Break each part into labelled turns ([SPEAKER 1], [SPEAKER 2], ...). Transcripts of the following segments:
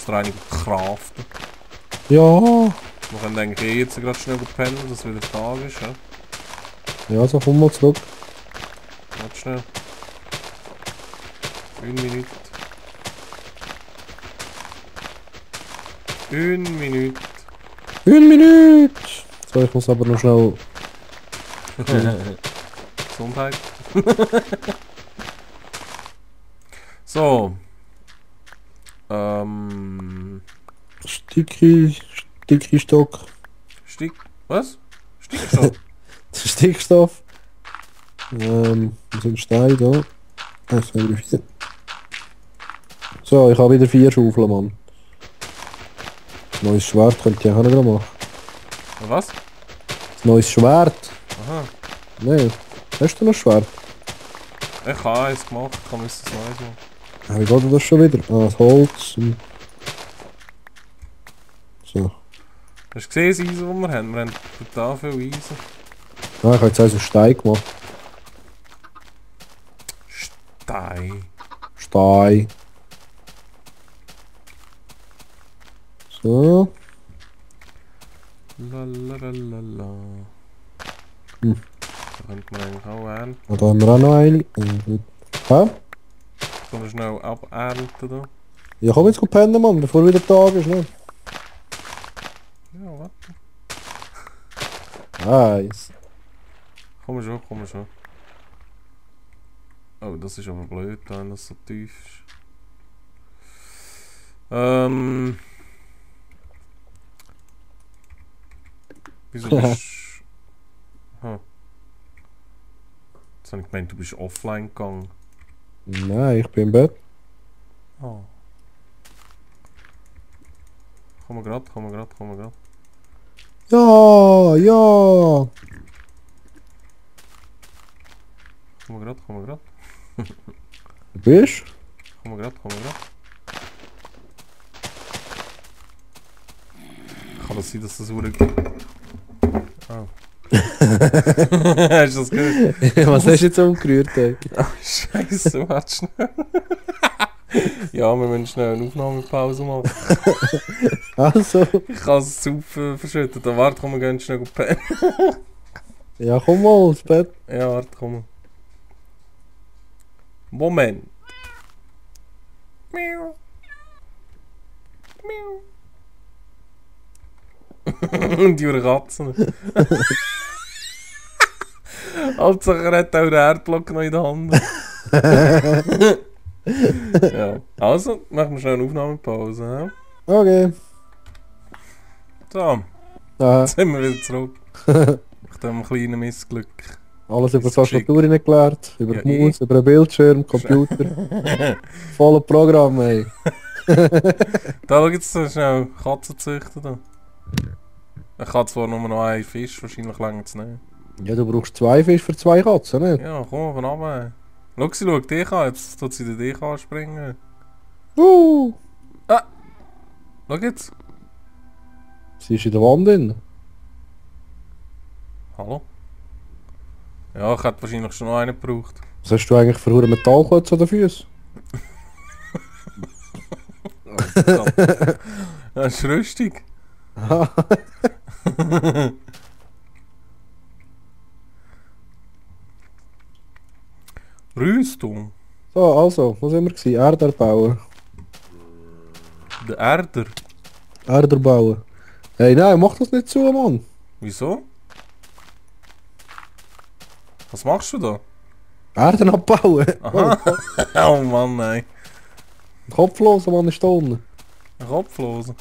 [SPEAKER 1] muss da einige craften.
[SPEAKER 2] Ja.
[SPEAKER 1] Wir können eigentlich eh jetzt gerade schnell pennen, dass es wieder Tag ist, ja?
[SPEAKER 2] Ja, so komm mal zurück.
[SPEAKER 1] Warte schnell. 1 Minute. 1 Minute.
[SPEAKER 2] 1 Minute! So, ich muss aber noch schnell...
[SPEAKER 1] Gesundheit. So.
[SPEAKER 2] Sticky Stock.
[SPEAKER 1] Was? Stickstoff?
[SPEAKER 2] Stickstoff. Wir sind Steine da. 1, 2, 3, 4. So, ich habe wieder 4 Schaufeln, Mann. Neues Schwert könnte ich auch noch machen.
[SPEAKER 1] Was?
[SPEAKER 2] Neues Schwert?
[SPEAKER 1] Aha.
[SPEAKER 2] Nein. Hast du noch Schwert?
[SPEAKER 1] Ich habe eins gemacht, ich kann es Neues machen.
[SPEAKER 2] Wie geht das schon wieder? Ah, das Holz. So.
[SPEAKER 1] Hast du gesehen, das Eisen, das wir haben? Wir haben total viel Eisen.
[SPEAKER 2] Ah, ich habe jetzt also Stein gemacht.
[SPEAKER 1] Stein.
[SPEAKER 2] Stein. So.
[SPEAKER 1] Lalalala.
[SPEAKER 2] Hm.
[SPEAKER 1] Da könnte man eigentlich auch ernten.
[SPEAKER 2] Und da haben wir auch noch eine. Hä?
[SPEAKER 1] Können wir schnell abernten da?
[SPEAKER 2] Ja, komm jetzt pennen, Mann, bevor wieder Tag ist, ne?
[SPEAKER 1] Ja, warte.
[SPEAKER 2] Nice.
[SPEAKER 1] Komm schon, komm schon. Oh, das ist aber blöd, wenn das so tief ist. Wieso bist du... Hm. Jetzt habe ich gemeint, du bist offline gegangen.
[SPEAKER 2] Nein, ich bin im Bett.
[SPEAKER 1] Oh. Komm grad, komm grad, komm grad.
[SPEAKER 2] Ja, ja.
[SPEAKER 1] Komm grad, komm grad.
[SPEAKER 2] Du bist?
[SPEAKER 1] Komm grad, komm grad. Kann das sein, dass das wurde... Oh. Hast du das gehört?
[SPEAKER 2] Was hast du jetzt umgerührt, ey?
[SPEAKER 1] Oh, Scheiße, warte schnell. Ja, wir müssen schnell eine Aufnahmepause machen.
[SPEAKER 2] Also.
[SPEAKER 1] Ich kann es super verschüttet. Warte, komm, wir gehen schnell pennen.
[SPEAKER 2] Ja, komm mal ins Bett.
[SPEAKER 1] Ja, warte, komm. Moment. Miau. Miau. Und die Katzen. Hauptsache er hat auch den Erdblock noch in der Hand. Ja, also, machen wir schnell eine Aufnahmepause. Ja?
[SPEAKER 2] Okay.
[SPEAKER 1] So,
[SPEAKER 2] Aha.
[SPEAKER 1] jetzt sind wir wieder zurück. Nach dem kleinen Missglück.
[SPEAKER 2] Alles über die
[SPEAKER 1] Ist geschickt.
[SPEAKER 2] Tastatur gelernt, über
[SPEAKER 1] Ja,
[SPEAKER 2] die Maus, über den Bildschirm, Computer. Voller Programm, ey.
[SPEAKER 1] Da schau jetzt so schnell Katzen züchten. Da. Ich kann zwar nur noch einen Fisch, wahrscheinlich länger zu nehmen.
[SPEAKER 2] Ja, du brauchst 2 Fische für 2 Katzen, nicht?
[SPEAKER 1] Ja, komm, von runter. Schau, sie schaut dich an, jetzt tut sie dich anspringen. Ah! Schau jetzt.
[SPEAKER 2] Sie ist in der Wand drin.
[SPEAKER 1] Hallo? Ja, ich hätte wahrscheinlich schon noch einen gebraucht.
[SPEAKER 2] Was hast du eigentlich für einen Metallklotz an den Füßen?
[SPEAKER 1] Oh, Gott. Das ist rüstig. Rüstung.
[SPEAKER 2] So, also, was sind wir gewesen? Erder bauen.
[SPEAKER 1] Der Erder.
[SPEAKER 2] Erder bauen. Hey, nein, mach das nicht zu, Mann.
[SPEAKER 1] Wieso? Was machst du da?
[SPEAKER 2] Erden abbauen.
[SPEAKER 1] Aha. Oh Mann, nein.
[SPEAKER 2] Kopfloser Mann ist da unten.
[SPEAKER 1] Ein Kopfloser.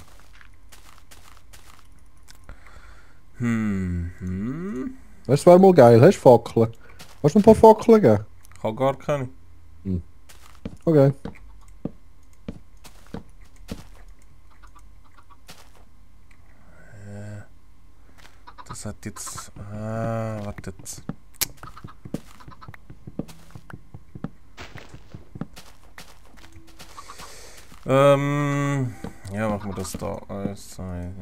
[SPEAKER 2] Das wäre mal geil, hast du Fackeln? Kannst du ein paar Fackeln geben?
[SPEAKER 1] Ich habe gar keine.
[SPEAKER 2] Okay.
[SPEAKER 1] Das hat jetzt... Ah, warte jetzt. Ja, machen wir das da. 1, 2,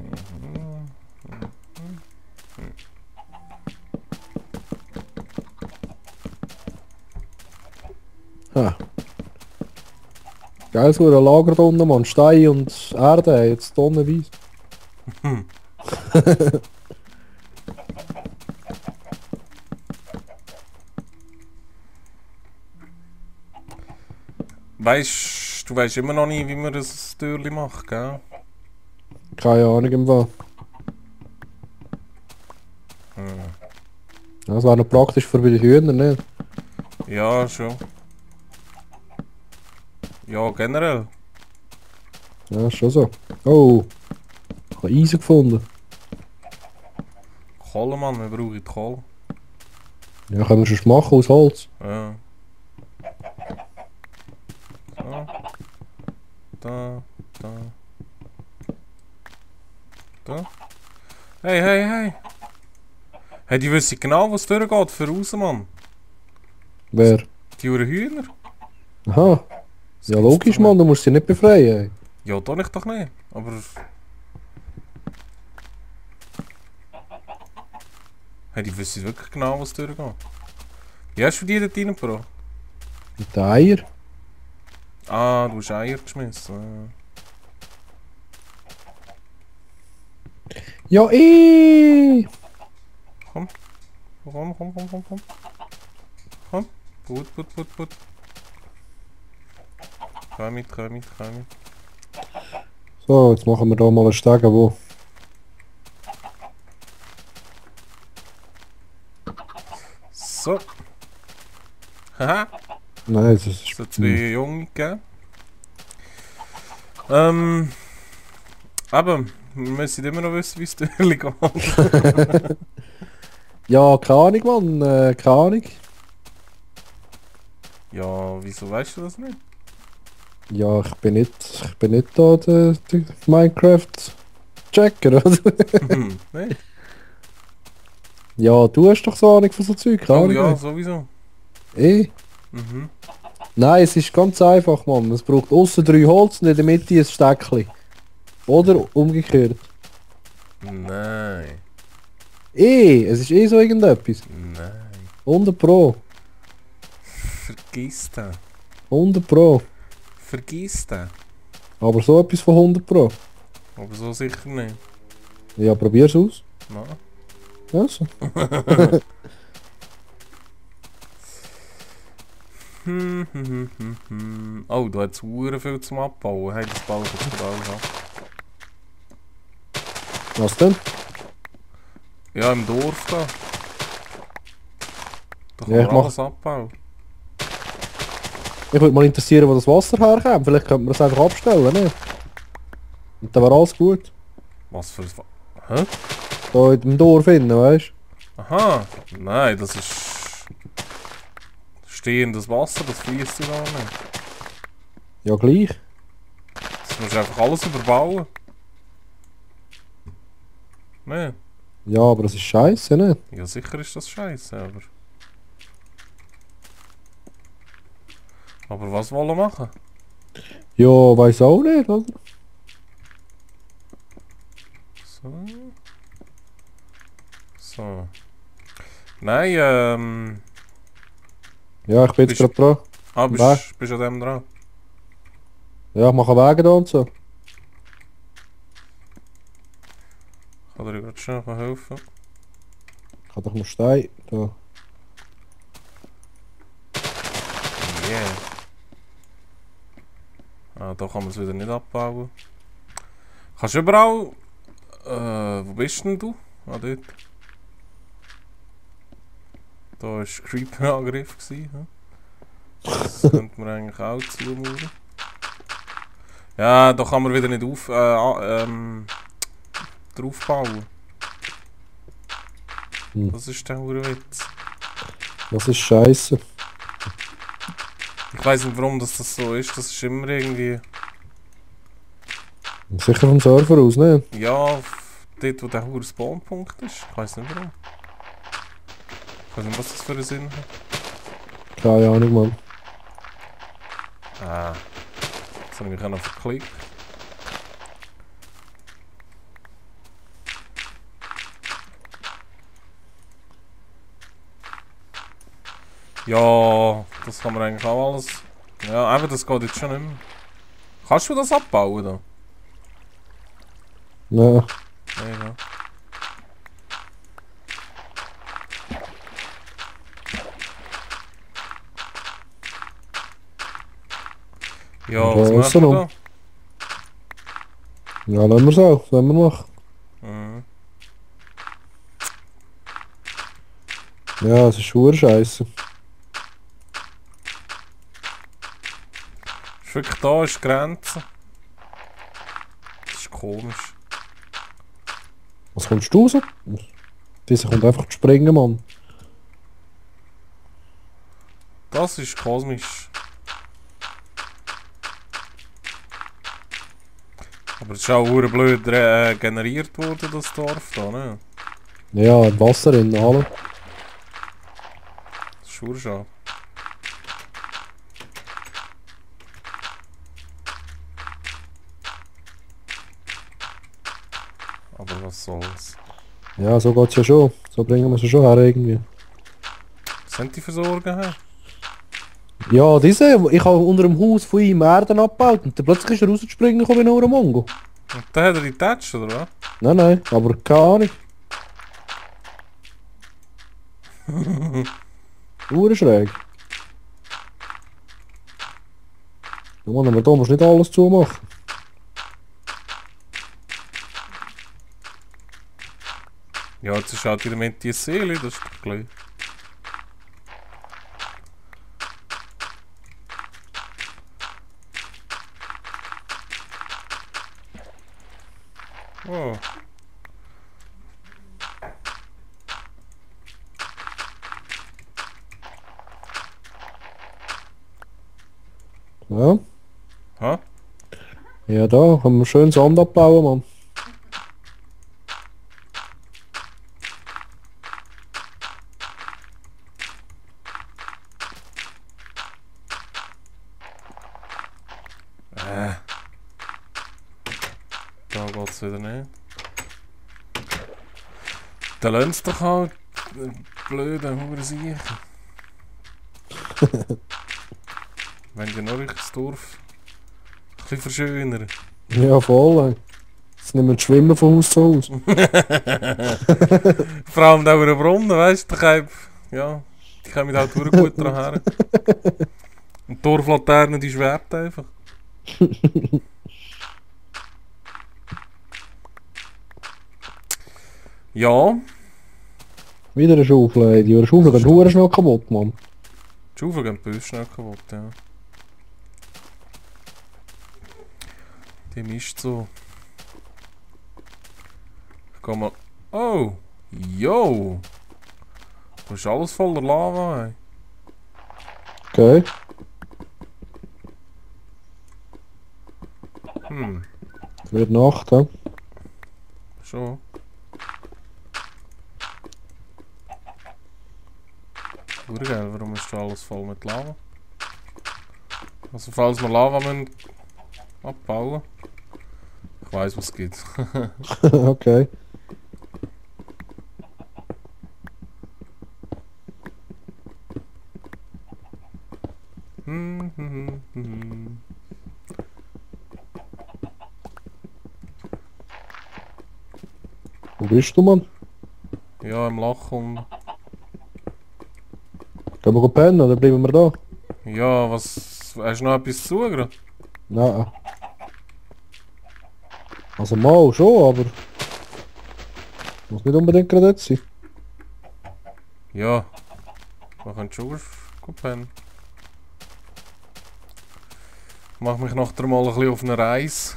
[SPEAKER 2] Ha. Geil, so ein Lager da unten, Mann. Stein und Erde, jetzt tonnenweise.
[SPEAKER 1] Hm. Du weißt immer noch nicht, wie man das Türli macht, gell?
[SPEAKER 2] Keine Ahnung im Fall.
[SPEAKER 1] Hm.
[SPEAKER 2] Ja, das wäre noch praktisch für die Hühner, nicht?
[SPEAKER 1] Ja, schon. Ja, generell.
[SPEAKER 2] Ja, ist schon so. Oh, ich habe Eisen gefunden.
[SPEAKER 1] Kohle, Mann, wir brauchen Kohle.
[SPEAKER 2] Ja, können wir schon machen aus Holz.
[SPEAKER 1] Ja. So. Da, da. Da. Hey, hey, hey. Hey, die wissen genau, was durchgeht für raus, Mann.
[SPEAKER 2] Wer?
[SPEAKER 1] Die Uhren Hühner.
[SPEAKER 2] Aha.
[SPEAKER 1] Das
[SPEAKER 2] Ja,
[SPEAKER 1] gibt's
[SPEAKER 2] logisch,
[SPEAKER 1] doch
[SPEAKER 2] Mann,
[SPEAKER 1] nicht.
[SPEAKER 2] du musst sie nicht befreien. Ey.
[SPEAKER 1] Ja, da nicht doch nicht. Aber... Hey, die wissen wirklich genau, was durchgeht. Wie hast du die dort reingebracht?
[SPEAKER 2] Mit den Eier.
[SPEAKER 1] Ah, du hast Eier geschmissen.
[SPEAKER 2] Ja,
[SPEAKER 1] Komm, komm, komm, komm, komm, komm. Komm. Gut, gut, gut, gut. Komm mit, komm mit, komm mit.
[SPEAKER 2] So, jetzt machen wir da mal einen Steg, wo.
[SPEAKER 1] So. Haha.
[SPEAKER 2] Nein, das ist.
[SPEAKER 1] So zwei Junge gegeben. Aber, wir müssen immer noch wissen, wie es Türli geht.
[SPEAKER 2] Ja, keine Ahnung, Mann, keine Ahnung.
[SPEAKER 1] Ja, wieso weißt du das nicht?
[SPEAKER 2] Ja, ich bin nicht da der Minecraft-Checker, oder?
[SPEAKER 1] Nein.
[SPEAKER 2] Ja, du hast doch so Ahnung von so Zeug, keine
[SPEAKER 1] Oh
[SPEAKER 2] Ahnung.
[SPEAKER 1] ja,
[SPEAKER 2] ey.
[SPEAKER 1] sowieso. Mhm.
[SPEAKER 2] Nein, es ist ganz einfach, Mann. Es braucht außen 3 Holz und in der Mitte ein Steckchen. Oder umgekehrt.
[SPEAKER 1] Nein.
[SPEAKER 2] Es ist so irgendetwas.
[SPEAKER 1] Nein.
[SPEAKER 2] 100 Pro.
[SPEAKER 1] Vergiss das.
[SPEAKER 2] 100 Pro.
[SPEAKER 1] Vergiss das.
[SPEAKER 2] Aber so etwas von 100 Pro.
[SPEAKER 1] Aber so sicher nicht.
[SPEAKER 2] Ja, probier's aus.
[SPEAKER 1] Nein.
[SPEAKER 2] Also.
[SPEAKER 1] Oh, du hast Uhren viel zum Abbauen. Hey, das bauen wir jetzt alles ab.
[SPEAKER 2] Was denn?
[SPEAKER 1] Ja, im Dorf da. Da kann
[SPEAKER 2] Ja,
[SPEAKER 1] man
[SPEAKER 2] ich mach-
[SPEAKER 1] alles abbauen.
[SPEAKER 2] Mich würde mal interessieren, wo das Wasser herkommt. Vielleicht könnte man das einfach abstellen, ne? Und dann wäre alles gut.
[SPEAKER 1] Was für ein... Hä?
[SPEAKER 2] Da in dem Dorf innen, weißt du?
[SPEAKER 1] Aha. Nein, das ist... Stehendes Wasser, das fließt ja gar nicht.
[SPEAKER 2] Ja, gleich.
[SPEAKER 1] Das musst du einfach alles überbauen. Nein.
[SPEAKER 2] Ja, aber das ist scheiße, ne?
[SPEAKER 1] Ja, sicher ist das scheiße, aber... Aber was wollen wir machen?
[SPEAKER 2] Ja, weiß auch nicht, oder?
[SPEAKER 1] So. So. Nein,
[SPEAKER 2] Ja, ich bin jetzt
[SPEAKER 1] Bist-
[SPEAKER 2] gerade dran.
[SPEAKER 1] Ah, bist an dem dran?
[SPEAKER 2] Ja, ich mache Wege da und so.
[SPEAKER 1] Kann dir gerade schnell helfen?
[SPEAKER 2] Ich habe doch noch Stein. Da.
[SPEAKER 1] Yeah. Ah, da kann man es wieder nicht abbauen. Kannst du überall... wo bist denn du? Ah, dort. Da war Creeper-Angriff. Das könnte man eigentlich auch zumauern. Ja, da kann man wieder nicht drauf bauen.
[SPEAKER 2] Hm.
[SPEAKER 1] Das ist der Witz.
[SPEAKER 2] Das ist scheiße.
[SPEAKER 1] Ich weiß nicht, warum das so ist. Das ist immer irgendwie...
[SPEAKER 2] Sicher vom Server aus, ne?
[SPEAKER 1] Ja, dort wo der hohe Spawnpunkt ist. Ich weiß nicht warum. Ich weiß nicht, was das für einen Sinn hat.
[SPEAKER 2] Keine Ahnung, Mann.
[SPEAKER 1] Ah. Jetzt habe ich mich auch noch verklickt. Ja, das kann man eigentlich auch alles... Ja, aber das geht jetzt schon nicht mehr. Kannst du das abbauen da?
[SPEAKER 2] Nein.
[SPEAKER 1] Nein, ja. Ja,
[SPEAKER 2] Und
[SPEAKER 1] was
[SPEAKER 2] da
[SPEAKER 1] machen wir
[SPEAKER 2] aussen Ja, lassen wir es auch. Sollen wir machen.
[SPEAKER 1] da? Mhm.
[SPEAKER 2] Ja, es ist schwer scheiße.
[SPEAKER 1] Ist wirklich da ist die Grenze. Das ist komisch.
[SPEAKER 2] Was kommst du raus? Dieser kommt einfach zu springen, Mann.
[SPEAKER 1] Das ist kosmisch. Aber es ist auch blöd generiert worden, das Dorf da, ne?
[SPEAKER 2] Ja, im Wasser in allem.
[SPEAKER 1] Das ist schon schade. Aber was soll's.
[SPEAKER 2] Ja, so geht's ja schon. So bringen wir es ja schon her irgendwie.
[SPEAKER 1] Was sind die Versorger her?
[SPEAKER 2] Ja, diese, ich habe unter dem Haus von ihm Erden abgebaut und dann plötzlich ist er rausgespringen wie nur ein Mongo.
[SPEAKER 1] Und da hat er die Touch, oder was?
[SPEAKER 2] Nein, nein, aber keine Ahnung. Schräg. Ja, Mann, aber da musst du nicht alles zumachen.
[SPEAKER 1] Ja, jetzt ist halt wieder mit die Seele, das ist doch gleich. Oh.
[SPEAKER 2] Ja.
[SPEAKER 1] Ha?
[SPEAKER 2] Ja, da können wir schön Sand abbauen, Mann.
[SPEAKER 1] Da geht's wieder nicht. Da lassen sie doch halt blöde Hurensicher. Wenn die noch das Dorf ein bisschen verschönern.
[SPEAKER 2] Ja, voll. Ey. Jetzt nehmen wir das Schwimmen von Haus zu Haus.
[SPEAKER 1] Vor allem da über den Brunnen, weißt du, ja, die kommen halt verdammt gut dran her. Und die Dorflaterne, die schwert einfach. Ja,
[SPEAKER 2] Wieder eine Schaufel, ey. Die Schaufel geht verdammt schnell kaputt, Mann.
[SPEAKER 1] die Schaufel gehen böse schnell kaputt, ja. Die mischt so. Ich geh mal... Oh! Yo! Da ist alles voller Lava, ey.
[SPEAKER 2] Okay. Es wird Nacht, hä?
[SPEAKER 1] Schon. Urgeil, warum ist da alles voll mit Lava? Also falls wir Lava müssen abbauen. Ich weiss, was es gibt.
[SPEAKER 2] Okay. Wo bist du, Mann?
[SPEAKER 1] Ja, im Loch und...
[SPEAKER 2] Gehen wir pennen oder bleiben wir da?
[SPEAKER 1] Ja, was... Hast du noch etwas zu gerade?
[SPEAKER 2] Nein. Also mal schon, aber... Muss nicht unbedingt gerade dort sein.
[SPEAKER 1] Ja. Wir können schon gut pennen. Ich mach mich nachher mal ein bisschen auf eine Reise.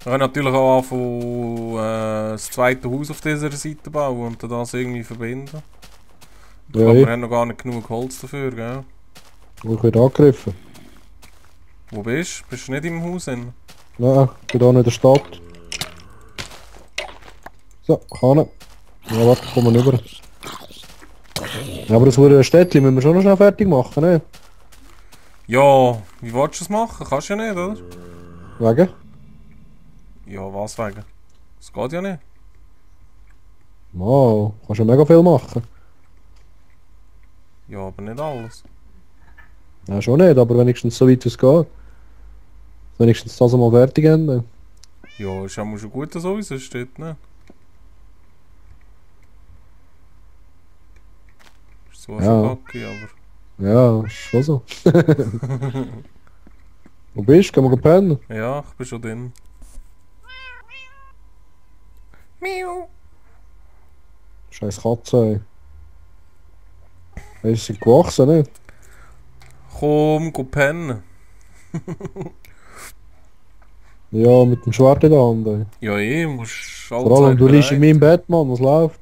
[SPEAKER 1] Wir können natürlich auch anfangen, das zweite Haus auf dieser Seite bauen und dann das irgendwie verbinden.
[SPEAKER 2] Ja,
[SPEAKER 1] Aber wir
[SPEAKER 2] ich
[SPEAKER 1] haben noch gar nicht genug Holz dafür, gell?
[SPEAKER 2] werde angegriffen.
[SPEAKER 1] Wo bist du? Bist du nicht im Haus hin?
[SPEAKER 2] Nein, ich bin hier in der Stadt. So, kann er. Ja, warte, kommen wir rüber. Ja, aber das wurde Städtchen müssen wir schon noch schnell fertig machen, ne?
[SPEAKER 1] Ja, wie willst du es machen? Kannst du ja nicht, oder?
[SPEAKER 2] Wegen?
[SPEAKER 1] Ja, was wegen? Das geht ja nicht.
[SPEAKER 2] Wow, kannst ja mega viel machen.
[SPEAKER 1] Ja, aber nicht alles.
[SPEAKER 2] Ja, schon nicht, aber wenigstens so weit es geht. Wenigstens das mal fertig haben.
[SPEAKER 1] Ja, ist auch schon gut, dass so wie es steht, ne? Ist zwar
[SPEAKER 2] Ja.
[SPEAKER 1] schon kacke, aber...
[SPEAKER 2] Ja, ist schon so. Wo bist du? Gehen wir pennen?
[SPEAKER 1] Ja, ich bin schon drin. Miau.
[SPEAKER 2] Scheiß Katze, ey. Ist sie gewachsen, nicht?
[SPEAKER 1] Komm, geh pennen.
[SPEAKER 2] Ja, mit dem Schwert in der Hand, ey.
[SPEAKER 1] Ja, musst
[SPEAKER 2] Vor allem, du liegst in meinem Bett, Mann, was läuft?